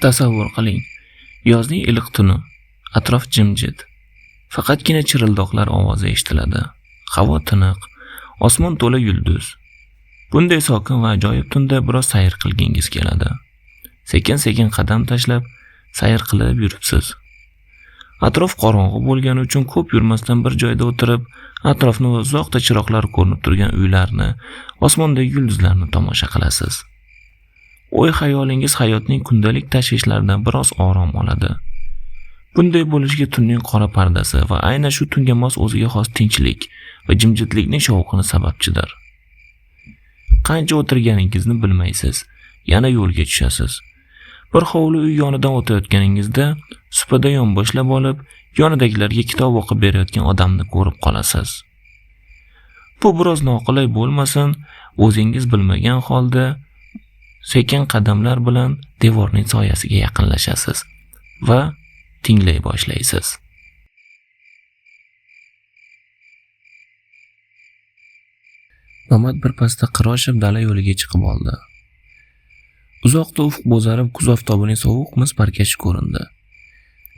Tasavvur qiling, yozning iliq tuni, atrof jimjit. Faqatgina chirildoqlar ovozi eshitiladi. Havo tiniq, osmon to'la yulduz. Bunday sokin va ajoyib tunda biroz sayr qilgingiz keladi. Sekin-sekin qadam tashlab, sayr qilib yuribsiz. Atrof qorong'u bo'lgani uchun ko'p yurmasdan bir joyda o'tirib, atrofni va uzoqda chiroqlar ko'rinib turgan uylarni, osmondagi yulduzlarni tomosha qilasiz. O'y xayolingiz hayotning kundalik tashvishlaridan biroz orom oladi. Bunday bo'lishiga tunning qora pardasi va aynan shu tunga mos o'ziga xos tinchlik va jimjitlikning shovqini sababchidir. Qancha o'tirganingizni bilmaysiz, yana yo'lga tushasiz. Bir hovli uy yonidan o'tayotganingizda supada yonboshlab olib, yonidagilarga kitob o'qib berayotgan odamni ko'rib qolasiz. Bu biroz noqulay bo'lmasin, o'zingiz bilmagan holda sekin qadamlar bilan devorning soyasiga yaqinlashasiz va tinglay boshlaysiz. Mamat birpasda qir oshib dala yo'liga chiqib oldi. Uzoqda ufq bo'zarib kuz oftobining sovuq mis parkashi ko'rindi.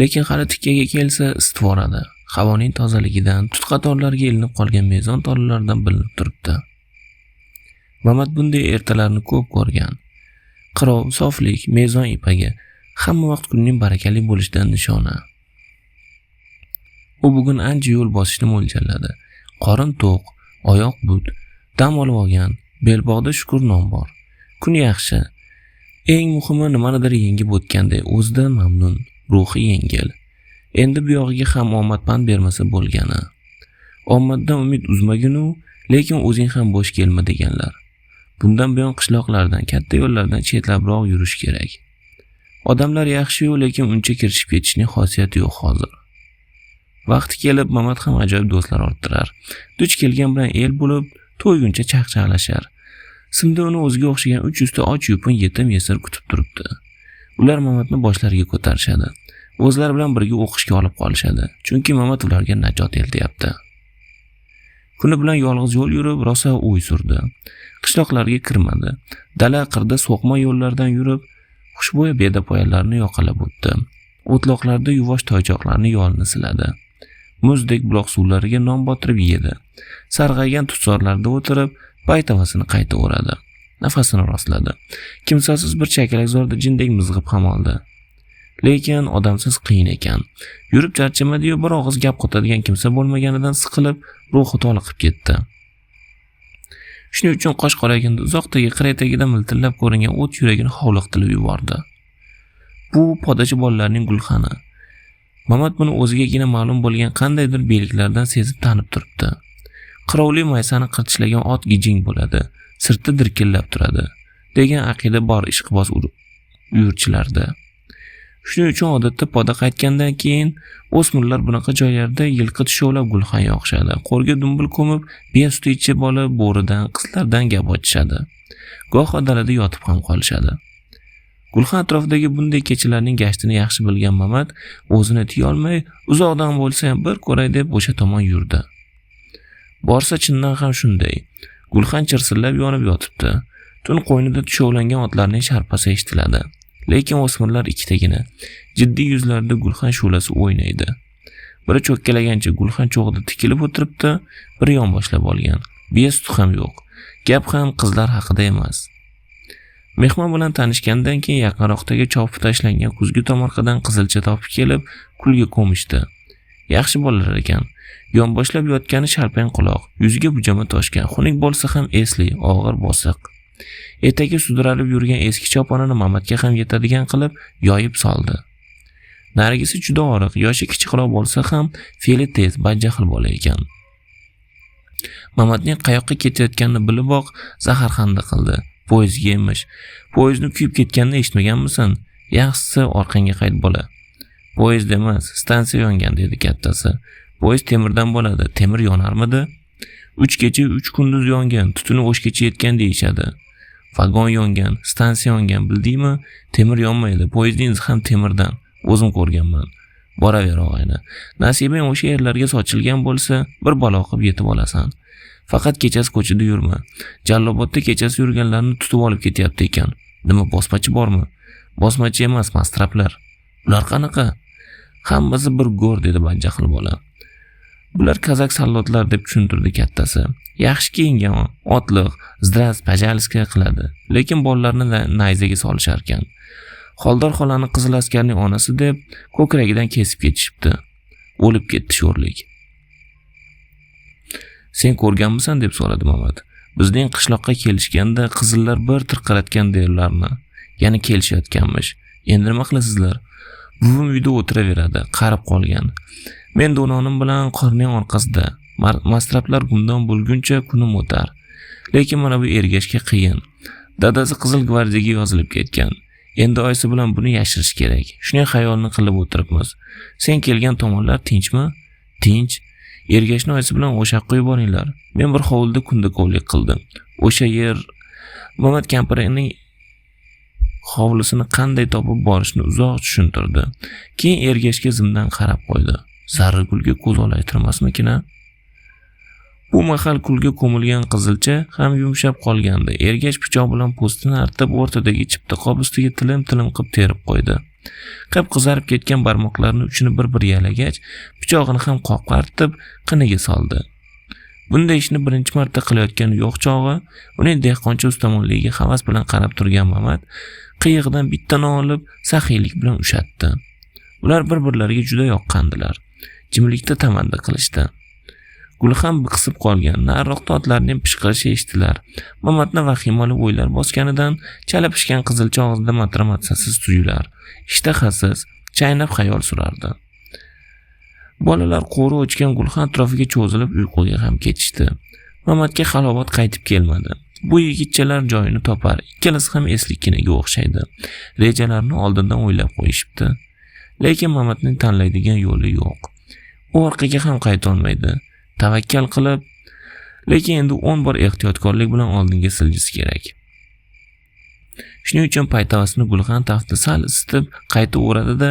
Lekin hali tikkaga kelsa isitib yuboradi. Havoning tozaligidan, tut qatorlariga ilinib qolgan mezon tolalardan bilinib turibdi. Mamat bunday ertalarni ko'p ko'rgan. Qirov, soflik, mezon ipagi hamma vaqt kunning barakali bo'lishidan nishona. U bugun ancha yo'l bosishni mo'ljalladi. Qorin to'q, oyoq but, dam olib olgan, belbog'da shukur non bor. Kun yaxshi. Eng muhimi nimanidir yengib o'tganday o'zidan mamnun, ruhi yengil. Endi bu yog'iga ham omad pand bermasa bo'lgani. Omaddan umid uzmaginu, lekin o'zing ham bo'sh kelma deganlar. Bundan buyon qishloqlardan, katta yo'llardan chetlabroq yurish kerak. Odamlar yaxshi-yu, lekin uncha kirishib ketishning xosiyati yo'q hozir. Vaqti kelib Mamat ham ajoyib do'stlar orttirar. Duch kelgan bilan el bo'lib, to'yguncha chaqchaqlashar. Simda uni o'ziga o'xshagan 300 ta och yupun yetim yesir kutib turibdi. Ular Mamatni boshlariga ko'tarishadi. O'zlari bilan birga o'qishga olib qolishadi. Chunki Mamat ularga najot eltayapti. Kuni bilan yolg'iz yo'l yurib, rosa o'y surdi. Qishloqlarga kirmadi. Dala qirda so'qma yo'llardan yurib, xushbo'y bedapoyalarni yoqalab o'tdi. O'tloqlarda yuvosh toychoqlarni yolini siladi. Muzdek buloq suvlariga non botirib yedi. Sarg'aygan tutsorlarda o'tirib, paytavasini qayta o'radi. Nafasini rostladi. Kimsasiz bir chakalakzorda jindek mizg'ib ham oldi. Lekin odamsiz qiyin ekan. Yurib charchamadi-yu, bir og'iz gap qotadigan kimsa bo'lmaganidan siqilib, ruhi toliqib ketdi. Shuning uchun qosh qorayganda uzoqdagi qir etagida miltillab ko'ringan o't yuragini hovliqtirib yubordi. Bu podachi bolalarning gulxani. Mamat buni o'zigagina ma'lum bo'lgan qandaydir belgilardan sezib tanib turibdi. Qirovli maysani qirtishlagan ot gijing bo'ladi, sirti dirkillab turadi degan aqida bor ishqiboz uyurchilarda. Shuning uchun odatda poda qaytgandan keyin o'smirlar bunaqa joylarda yilqi tushovlab gulxan yoqishadi. Qo'rga dumbil ko'mib, biya suti ichib olib, bo'ridan, qizlardan gap ochishadi. Goho dalada yotib ham qolishadi. Gulxan atrofidagi bunday kechalarning gashtini yaxshi bilgan Mamat o'zini tiyolmay, uzoqdan bo'lsa ham bir ko'ray deb o'sha tomon yurdi. Borsa chindan ham shunday. Gulxan chirsillab yonib yotibdi. Tun qo'ynida tushovlangan otlarning sharpasi eshitiladi. Lekin o'smirlar ikkitagina. Jiddiy yuzlarida gulxan shu'lasi o'ynaydi. Biri cho'kkalagancha gulxan cho'g'ida tikilib o'tiribdi, biri yonboshlab olgan. Biya suti ham yo'q. Gap ham qizlar haqida emas. Mehmon bilan tanishgandan keyin yaqinroqdagi chopib tashlangan kuzgi tomorqadan qizilcha topib kelib, kulga ko'mishdi. Yaxshi bolalar ekan. Yonboshlab yotgani sharpang quloq, yuziga bujama toshgan, xunuk bo'lsa ham esli, og'ir bosiq. Etagi sudralib yurgan eski choponini Mamatga ham yetadigan qilib yoyib soldi. Narigisi juda oriq, yoshi kichikroq bo'lsa ham fe'li tez, badjahl bola ekan. Mamatning qayoqqa ketayotganini biliboq zaharxanda qildi. Poyezdga emish. Poyezdni kuyib ketganini eshitmaganmisan? Yaxshisi orqangga qayt bola. Poyezd emas, stansiya yongan dedi kattasi. Poyezd temirdan bo'ladi, temir yonarmidi? 3 kecha 3 kunduz yongan, tutuni O'shgacha yetgan deyishadi. Vagon yongan, stansiya yongan, bildingmi? Temir yonmaydi, poyezdning izi ham temirdan. O'zim ko'rganman. Boraver og'ayni. Nasibang o'sha yerlarga sochilgan bo'lsa, bir balo qilib yetib olasan. Faqat kechasi ko'chada yurma. Jallobodda kechasi yurganlarni tutib olib ketyapti ekan. Nima bosmachi bormi? Bosmachi emas, mastraplar. Ular qanaqa? Hammasi bir go'r, dedi badjahl bola. Bular kazak sallotlar, deb tushuntirdi kattasi. Yaxshi kiyingan, otliq, zdras, pajalska qiladi. Lekin bolalarni nayzaga solisharkan. Xoldor xolani qizil askarning onasi deb ko'kragidan kesib ketishibdi. O'lib ketdi sho'rlik. Sen ko'rganmisan, deb so'radi Mamat. Bizning qishloqqa kelishganda qizillar bir tirqiratgan ularni. Yana kelishayotganmish. Endi nima qilasizlar? Buvim uyda o'tiraveradi, qarib qolgan. Men do'nonim bilan qorning orqasida. Mastraplar gumdon bo'lguncha kunim o'tar. Lekin mana bu Ergashga qiyin. Dadasi Qizil gvardiyaga yozilib ketgan. Endi oyisi bilan buni yashirish kerak. Shuning xayolini qilib o'tiribmiz. Sen kelgan tomonlar tinchmi? Tinch. Ergashni oyisi bilan o'sha yoqqa yuboringlar. Men bir hovlida kundakovlik qildim. O'sha yer Mamat kampirining hovlisini qanday topib borishni uzoq tushuntirdi. Keyin Ergashga zimdan qarab qo'ydi. Zarrigulga ko'z olaytirmasmikin a? Bu mahal kulga ko'milgan qizilcha ham yumshab qolgandi. Ergash pichoq bilan po'stini artib, o'rtadagi chipta qop ustiga tilim-tilim qilib terib qo'ydi. Qip-qizarib ketgan barmoqlarini uchini bir-bir yalagach, pichog'ini ham qopqa artib, qiniga soldi. Bunday ishni birinchi marta qilayotgani yo'q chog'i, uning dehqoncha ustamonligiga havas bilan qarab turgan Mamat qiyig'idan bitta non olib, saxiylik bilan ushatdi. Ular bir-birlariga juda yoqqandilar. Jimlikda tamaddi qilishdi. Gulxan biqsib qolgan, nariroqda otlarning pishqirishi eshitilar. Mamatni vahimali o'ylar bosganidan chala pishgan qizilcha og'zida matramatsasiz tuyular, ishtahasiz, chaynab xayol surardi. Bolalar qo'ri o'chgan gulxan atrofiga cho'zilib uyquga ham ketishdi. Mamatga halovat qaytib kelmadi. Bu yigitchalar joyini topar, ikkalasi ham eslikkinaga o'xshaydi. Rejalarni oldindan o'ylab qo'yishibdi. Lekin Mamatning tanlaydigan yo'li yo'q. U orqaga ham qayta olmaydi. Tavakkal qilib, lekin endi 10 bor ehtiyotkorlik bilan oldinga siljisi kerak. Shuning uchun paytavasini gulxan taftida sal isitib, qayta o'radi-da,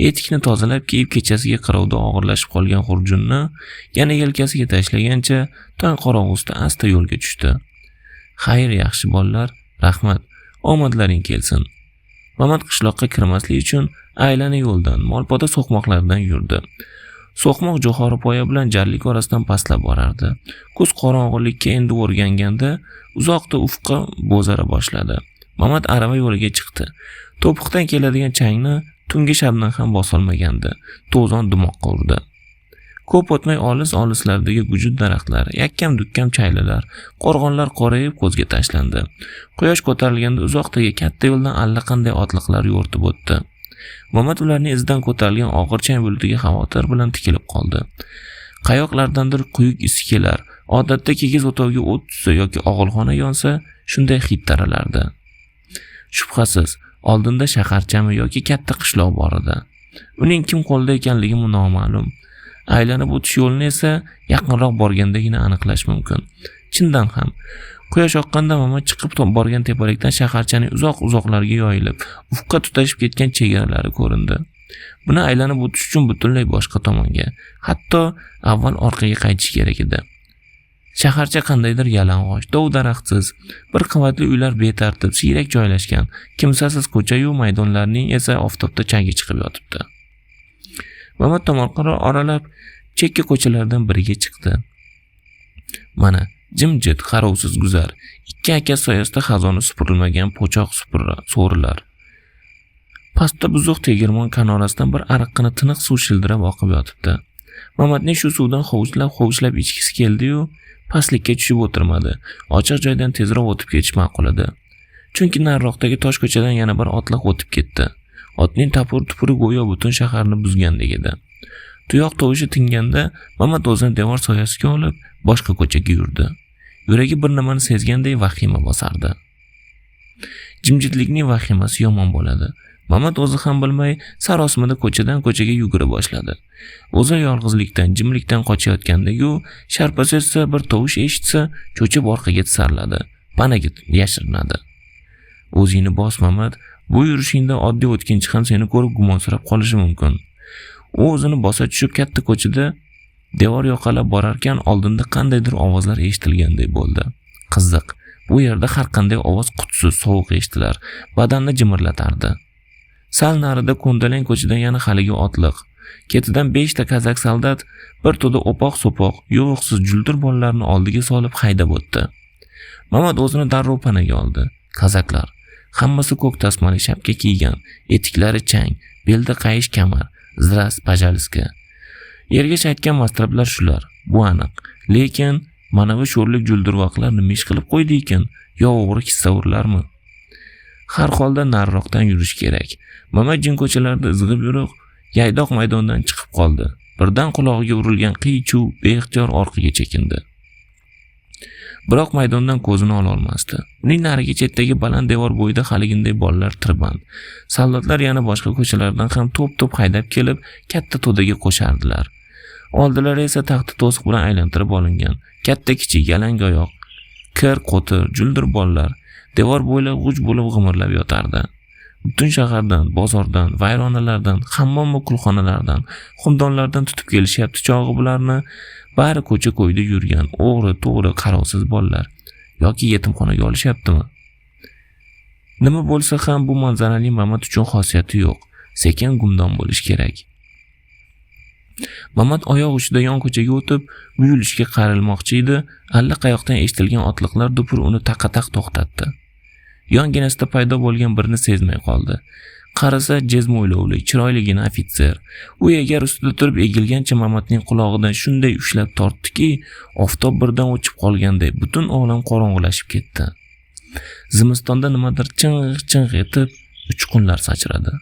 etikni tozalab kiyib, kechasiga qirovda og'irlashib qolgan xurjunni yana yelkasiga tashlagancha tong qorong'usida asta yo'lga tushdi. Xayr, yaxshi bolalar, rahmat, omadlaring kelsin. Mamat qishloqqa kirmaslik uchun aylana yo'ldan, molpoda so'qmoqlaridan yurdi. So'qmoq jo'xori poya bilan jarlik orasidan pastlab borardi. Kuz qorong'ulikka endi o'rganganda uzoqda ufqqa bo'zara boshladi. Mamat arava yo'liga chiqdi. To'piqdan keladigan changni tungi shabnam ham bosolmagandi. To'zon dimoqqa urdi. Ko'p o'tmay olis-olislardagi gujut daraxtlar, yakkam-dukkam chaylalar, qo'rg'onlar qorayib ko'zga tashlandi. Quyosh ko'tarilganda uzoqdagi katta yo'ldan allaqanday otliqlar yo'rtib o'tdi. Mamat ularning izidan ko'tarilgan og'ir chang bulutiga xavotir bilan tikilib qoldi. Qayoqlardandir quyuq isi kelar. Odatda kigiz o'tovga o't tushsa yoki og'ilxona yonsa, shunday hid taralardi. Shubhasiz, oldinda shaharchami yoki katta qishloq bor edi. Uning kim qo'lida ekanligi noma'lum. Aylanib o'tish yo'lini esa yaqinroq borgandagina aniqlash mumkin. Chindan ham, quyosh oqqanda Mamat chiqib borgan tepalikdan shaharchaning uzoq-uzoqlarga yoyilib, ufqqa tutashib ketgan chegaralari ko'rindi. Buni aylanib o'tish uchun butunlay boshqa tomonga, hatto avval orqaga qaytish kerak edi. Shaharcha qandaydir yalang'och, dov daraxtsiz, bir qavatli uylar betartib, siyrak joylashgan, kimsasiz ko'cha-yu maydonlarning esa oftobda changi chiqib yotibdi. Mamat tomorqani oralab chekka ko'chalardan biriga chiqdi. Mana jimjit, qarovsiz guzar, ikki aka soyasida xazoni supurilmagan po'choq so'rilar. Pastda buzuq tegirmon kanorasidan bir ariqqina tiniq suv shildirab oqib yotibdi. Mamatning shu suvdan hovuchlab-hovuchlab ichgisi keldi-yu, pastlikka tushib o'tirmadi. Ochiq joydan tezroq o'tib ketish ma'qul edi. Chunki nariroqdagi tosh ko'chadan yana bir otliq o'tib ketdi. Otning tapur-tupuri go'yo butun shaharni buzgandek edi. Tuyoq tovushi tinganda Mamat o'zini devor soyasiga olib, boshqa ko'chaga yurdi. Yuragi bir nimani sezganday vahima bosardi. Jimjitlikning vahimasi yomon bo'ladi. Mamat o'zi ham bilmay sarosimada ko'chadan ko'chaga yugura boshladi. O'zi yolg'izlikdan, jimlikdan qochayotganda-yu, sharpa sezsa, bir tovush eshitsa, cho'chib orqaga tisarladi, panaga yashirinadi. O'zingni bos Mamat, bu yurishingda oddiy o'tkinchi ham seni ko'rib gumonsirab qolishi mumkin. U o'zini bosa tushib katta ko'chada devor yoqalab borarkan oldinda qandaydir ovozlar eshitilganday bo'ldi. Qiziq, bu yerda har qanday ovoz qutsiz, sovuq eshitilar, badanni jimirlatardi. Sal narida ko'ndalang ko'chadan yana haligi otliq. Ketidan 5 ta kazak soldat bir to'da opoq-so'poq, yuvuqsiz juldur bolalarni oldiga solib haydab o'tdi. Mamat o'zini darrov panaga oldi. Kazaklar hammasi ko'k tasmali shapka kiygan, etiklari chang, belda qayish kamar, zras pajaliska. Ergash aytgan mastrablar shular, bu aniq. Lekin mana bu sho'rlik juldurvoqlar nima ish qilib qo'ydi ekan? Yo o'g'ri kissavurlarmi? Har holda nariroqdan yurish kerak. Mamat jin ko'chalarda izg'ib yurib, yaydoq maydondan chiqib qoldi. Birdan qulog'iga urilgan qiy-chuv beixtiyor orqaga chekindi. Biroq maydondan ko'zini ola olmasdi. Uning narigi chetdagi baland devor bo'yida haliginday bolalar tirband. Soldatlar yana boshqa ko'chalardan ham to'p-to'p haydab kelib, katta to'daga qo'shardilar. Oldilari esa taxta to'siq bilan aylantirib olingan katta kichik yalang oyoq, kir qo'tir, juldur bolalar devor bo'ylab g'uj bo'lib g'imirlab yotardi. Butun shahardan, bozordan, vayronalardan, hammom va kulxonalardan, xumdonlardan tutib kelishyapti chog'i bularni. Bari ko'cha ko'yda yurgan o'g'ri to'g'ri qarovsiz bolalar yoki yetimxonaga olishyaptimi? Nima bo'lsa ham bu manzaraning Mamat uchun xosiyati yo'q. Sekin gumdon bo'lish kerak. Mamat oyoq uchida yon ko'chaga o'tib, buyulishga qarilmoqchi edi, allaqayoqdan eshitilgan otliqlar dupur uni taqa-taq to'xtatdi. Yonginasida paydo bo'lgan birini sezmay qoldi. Qarasa jezmo'ylovli, chiroyligina ofitser. U egar ustida turib egilgancha Mamatning qulog'idan shunday ushlab tortdiki, oftob birdan o'chib qolganday butun olam qorong'ilashib ketdi. Zimistonda nimadir ching-ching etib uchqunlar sachradi.